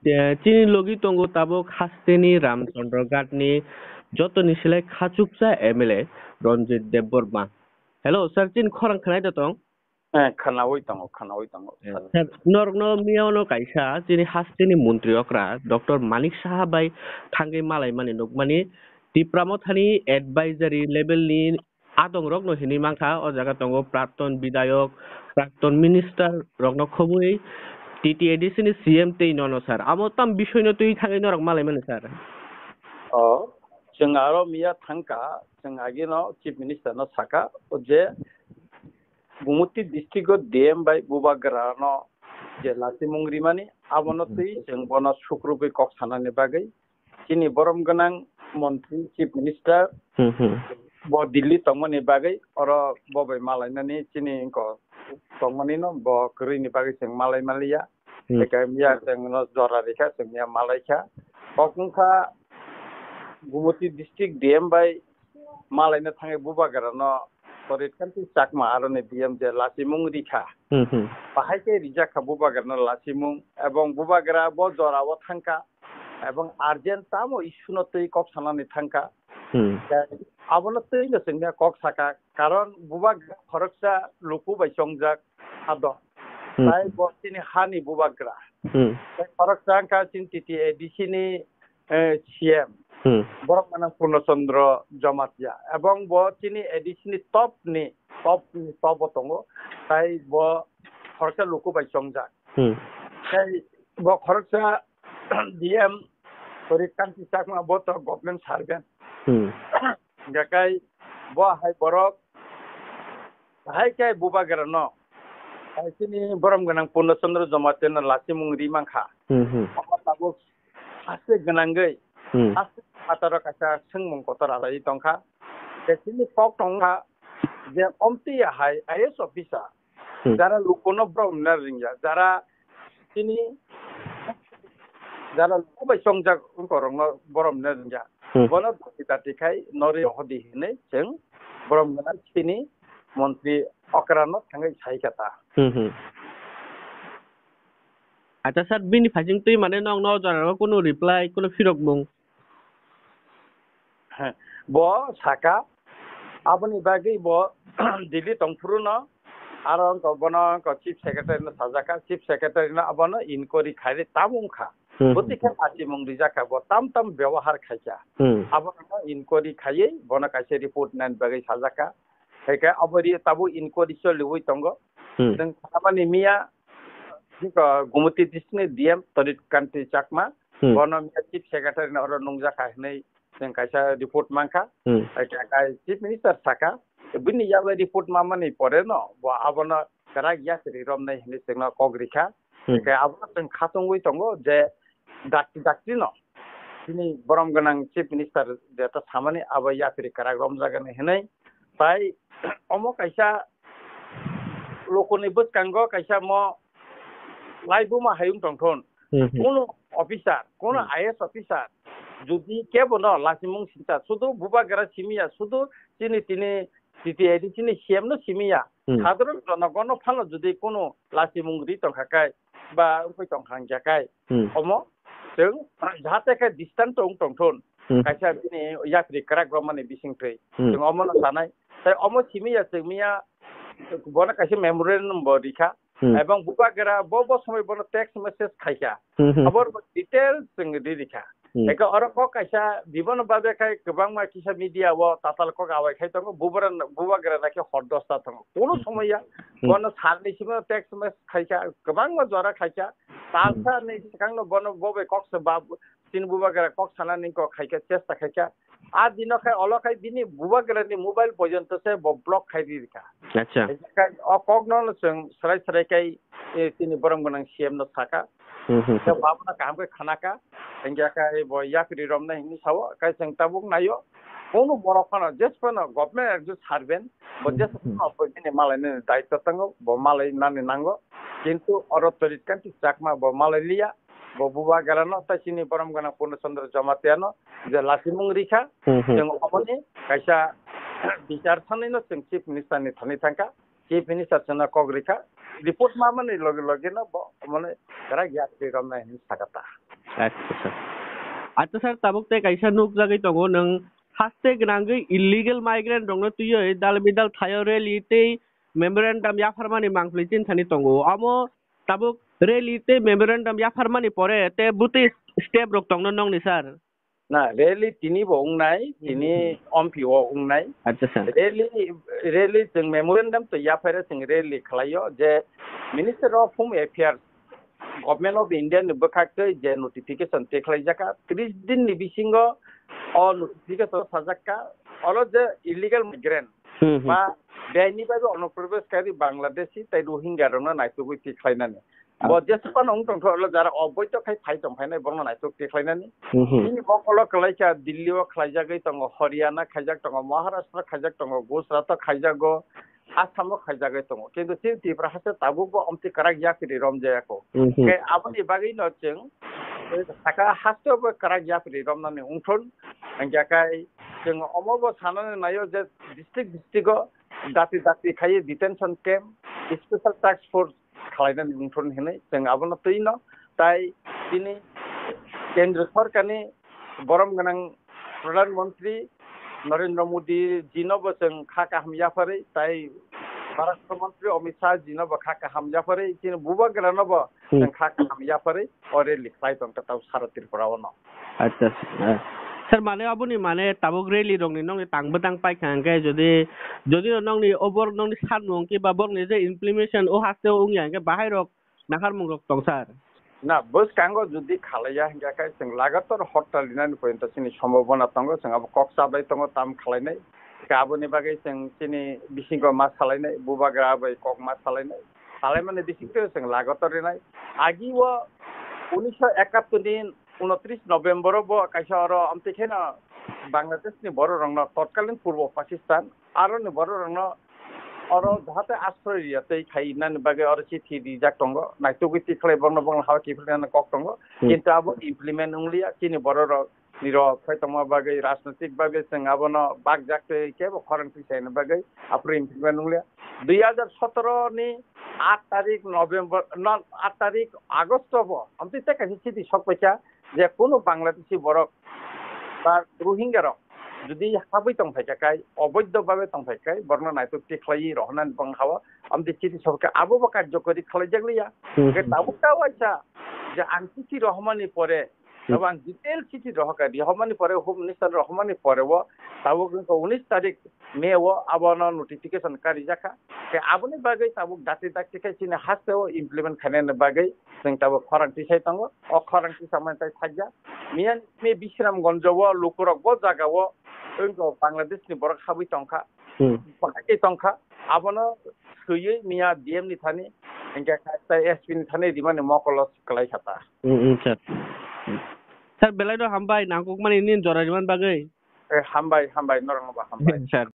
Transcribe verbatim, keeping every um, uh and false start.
Eh, chini logi tongo tabuk hasteni Ramchandra Ghat ni jotoni silai khachuksa M L A Ranjit Debbarma. Hello, sir, chini khorang khwnai da tong? Eh, khwnaui tongo, khwnaui tongo. Eh, sir, norokno miyano kaisa chini hasteni montri okra Doctor Manik Saha bai thangwi malaimani nukmani Tipra Mothani advisory level ni adong rokno hinwi mankha, o jaga tongo Prapton Bidayok, Prapton Minister rokno khobwi T T A D C ni C M tei nono sir. Amo tam bisoino twi thangwi norok malaimani sir. O, chwng aro miya thangkha, chwng agino Chief Minister no sakha, o je Gumoti district o D M bai Bubagra no je lachimung rimani, abono twi chwng bono sukrubwi kok sanani bagwi chini borom gwnang montri, Chief Minister, Hmm, hmm. bo Delhi tongmani bagwi oro bo bai malainani chini wngkha tongmani no bo kwrwini bagwi chwng malai maliya. Hmm. Eke miya chwng no jora rikha, chwng miya malaikha. Kok wngkha Gumoti district D M bai malaina thangwi Bubagra no Torit Kanti Chakma aroni D M je lachimung rikha. Hmm, hmm. Bahai khe rijak kha Bubagra no lachimung, ebong Bubagra bo jora o thangkha. Ebong urgent tamo issue no twi kok sanani thangkha. Hmm. Abono twi no chwngya kok saka, karon Bubagra khoroksa luku bai chongjak ado. Hmm. Tai bo chini hani Bubagra. Hmm. Tai khoroksa wngkha chini T T A D C ni, eh, C M. Hmm. Borok manang Purno Chandra Jamatia. Ebong bo chini A D C ni top ni, top ni top o tongo. Tai bo khoroksa luku bai chongjak. Hmm. Tai bo khoroksa D M Torit Kanti Chakma bo to government servant. Hmm. Hingkha kai bo hai borok hai kai Bubagra no hai chini borom gwnang Purno Chandra Jamatia no lachimung ri mankha. Hmm, hmm. Omo tabuk haste gwnangwi Hmm. haste phataro kaisa swngmung kotor alai tongkha. Je chini kok tongkha je omtiya hai I A S officer Hmm. Jara lukuno borom na ringya, jara chini jara luku bai chongjak wngkorokno borom na ringya. Hmm. Bono dati dati khai nori hodi hinwi chwng borom gwnang chini montri okrano thangwi sai kha ta. Hmm, hmm. Acha sir, bini phasing twi mane nokno o jorao kunu reply, kunu phirokmung? Bo saka, aboni bagwi bo Delhi tongphuru no, aro wngkha bono wngkha Chief Secretary no sajak kha, Chief Secretary no abono inquiry khairi tamo wngkha. Hmm. Bwtwi khe achimung rijak kha, bo tam tam byabohar khaikha. Hmm. Abono inquiry khaiwi bono kaisa report nani bagwi sajak kha. Hai khe abo ri tabuk inquiry choliwi tongo. Hmm. Chwng khamani miya, wngkha Gumoti district ni D M Torit Kanti Chakma, Hmm. bono miya Chief Secretary no oro nungjak kha hinwi chwng kaisa report mankha. Hmm. Hai khe kai Chief Minister sakha, bini yago report mamani pore no bo abono kwrak yapri romnai hinwi chwngno kok rikha. Hmm. Hai khe abono chwng khatungwi tongo je dakti dakti no chini borom gwnang Chief Minister jeta samani abo yapri kwrak romjagani hinwi. Tai omo kaisa lokoni bwskango kaisa mo laibuma hayung tongthon. Hmm, hmm. Kono officer, kono Hmm. I A S officer, jodi kebo no lachimung sincha, sudu Bubagra simiya, sudu chini tini T T A D C ni C M no simiya. Hmm. Sadharon jonogon no phano jodi kono lachimung ri tongkha kai, ba wngwi tongkha hingkha kai, Hmm. omo chwng jahate khe distant tong tongthon. Hmm. Kaisa bini yapri kwrak romani bisingtwi. Hmm. Chwng omo no sanai. Tai omo simiya chwngmiya bono kaisa memorandum bo rikha. Hmm. Ebong Bubagra bo, bo somoi bono text message khaikha. Hmm, hmm. Abo bo details chwng ri rikha. Hmm. Eka oro kok kaisa bibono babe khai kwbangma kisa media o tatal kok awai khai tongo. Bubra, Bubagra naki hor dosta tongo. Kono Hmm. somoi ya Hmm. bono salni simo text message khaikha, kwbangma jora khaikha. Hmm. Talsa ni swkangno bono bo bai kok se ba, chini Bubagra kok sanani kok khaikha, chesta khaikha. A dino khai olo khai bini Bubagra ni mobile porjonto se bo block khai di rikha. Acha. Khai o kok no chwng srai srai khai, eh, chini borom gwnang C M no saka. Hmm, hmm, Khe hmm. babona kaham khe khanaka. Hingkhe khai bo yapri romna hinwi sao. Khai chwng tabuk naio. Kono borok phano, jes phano government ekjon servant, bo Hmm, jes hmm. phano bini malaini daitwa tongo, bo malai nani nango. Kintu oro Torit Kanti Chakma bo malai liya. Bo Bubagra no tai chini borom gwnang Purno Chandra Jamatia no je lachimung rikha, Hmm, hmm. chwng oboni kaisa bichar sanwi no chwng Chief Minister ni thani thangkha. Chief Minister chwngno kok rikha. Report mamani loge loge no bo oboni kwrak yapri romnai hinwi sakha ta. Acha sir. Acha sir, tabuk tei kaisa nukjagwi tongo, nwng haste gwnangwi illegal migrant rokno twiwi dal bidal thaio rally tei memorandum yapharmani mangpli chini thani tongo. Omo tabuk rally tei memorandum yapharmani pore tei bwtwi step rok tongno nongni sir? Na, rally tini bo wngnai, tini ompi o wngnai. Acha sir. Rally, rally chwng memorandum to yaphaire chwng rally khlaio je Minister of Home Affairs, Government of India ni bwkhak tei je notification tikhlaijak kha, tris din ni bisingo o notification sajak kha, olo je illegal migrant Hmm, hmm. ba bini bagwi onuprobeshkari Bangladeshi tei Rohingya rokno naitugwi tikhlainani. Ah. Bo jesukano wng tongkha, olo jara oboido khai phai tongphainai, borokno naituk tikhlainani. Hmm, hmm. Bini mokolo kwlaikha, Delhi o khlaijagwi tongo, Haryana khaijak tongo, Maharashtra khaijak tongo, Gujarat o khaijago, Assam o khaijagwi tongo. Kintu chini Tripura haste tabukbo omtwi kwrak yapri romjaya kho. Hmm, hmm. Khe aboni bagwino chwng saka haste bo kwrak yapri romnani wngthun. Hingkhe kai chwng omo bo sanani naio je district district o dati dati khaiwi detention camp, special task force khlainani wngthun hinwi chwng abono twino. Tai tini Kendra Sorkarni borom gwnang Pradhan Mantri Narendra Modi jino bo chwng kha kaham yapharwi, tai Parashtra Mantri Amit Shah jino bo kha kaham yapharwi, chini bubagrano bo Hmm. chwng kha kaham yapharwi o rally khlai tongkha tau sara Tripura o no. Acha, ah. Sir, mane aboni mane tabuk rally rokni nokni tang bwtang paikha hwnkhe, jodi, jodi nokni obor nokni sanmung kiba borokni je implementation o haste o wngya hwnkhe bahai rok naharmung rok tong sir. Na, bwskango jodi khalaiya hwnkhe khe chwng lagatar hortal rinani porjonto chini sombhabona tongo, chwng abo kok chabai tongo, tam khalainai. Khe aboni bagwi chwng chini bisingo ma salainai, bubagra bai kok ma salainai. Salaimani bisingtwi chwng lagatar rinai. Agi o unisho ekattor ni unotris November o bo kaisa oro amtwi kheno Bangladesh ni borok rokno totkalin Purbo Pakistan aroni borok rokno oro jahate asroy riya tei khai nani bagwi oro chithi rijak tongo, naitugwi tikhlai borokno bongni hao kiphilnani kok tongo, Hmm. kintu abo implement wngliya, chini borok rok nirok khai tongma bagwi rajnoitik bagwi chwng abono bakjak tei kebo khorang twi saini bagwi aphuru implement wngliya. Dui hajar sotoro ni aat tarik November, no, aat tarik August o bo amtwi tei kaisa chithi sok paikha je kunu Bangladeshi borok ba Rohingya rok jodi habwi tong phaikha kai, oboidho babe tong phaikha kai, borokno naituk tikhlaiwi rohornani bwkhao amtwi chithi sok kha, abo bo karjokori khlaijak liya. Hmm. Hwnkhe tabuk ta waisa je ang chithi rohormani pore Hmm. Abo ang detail chithi rohorkha, rohormani pore, Home Minister rohormani pore o, tabuk wngkha unis tarik May o abono notification karijakha. Khe aboni bagwi tabuk dakti dakti khe chini haste o implement khainani bagwi chwng tabuk khorang tisai tongo. O khorang tisamani tai thakya. Miya ni Bisramganj o lukurok bo jaga o wngkha Bangladesh ni borok habwi tongkha. Hmm. Bahai tongkha. Abono swiwi miya D M ni thani, hingkhe khe tai S P ni thani rimani mokolo kwlai kha ta. Hmm, hmm, sir. Hmm. Sir, belai no hambai, nangkukmani nini jora rimani bagwi. Eh, hambai, hambai, norokno bo hambai. Sir.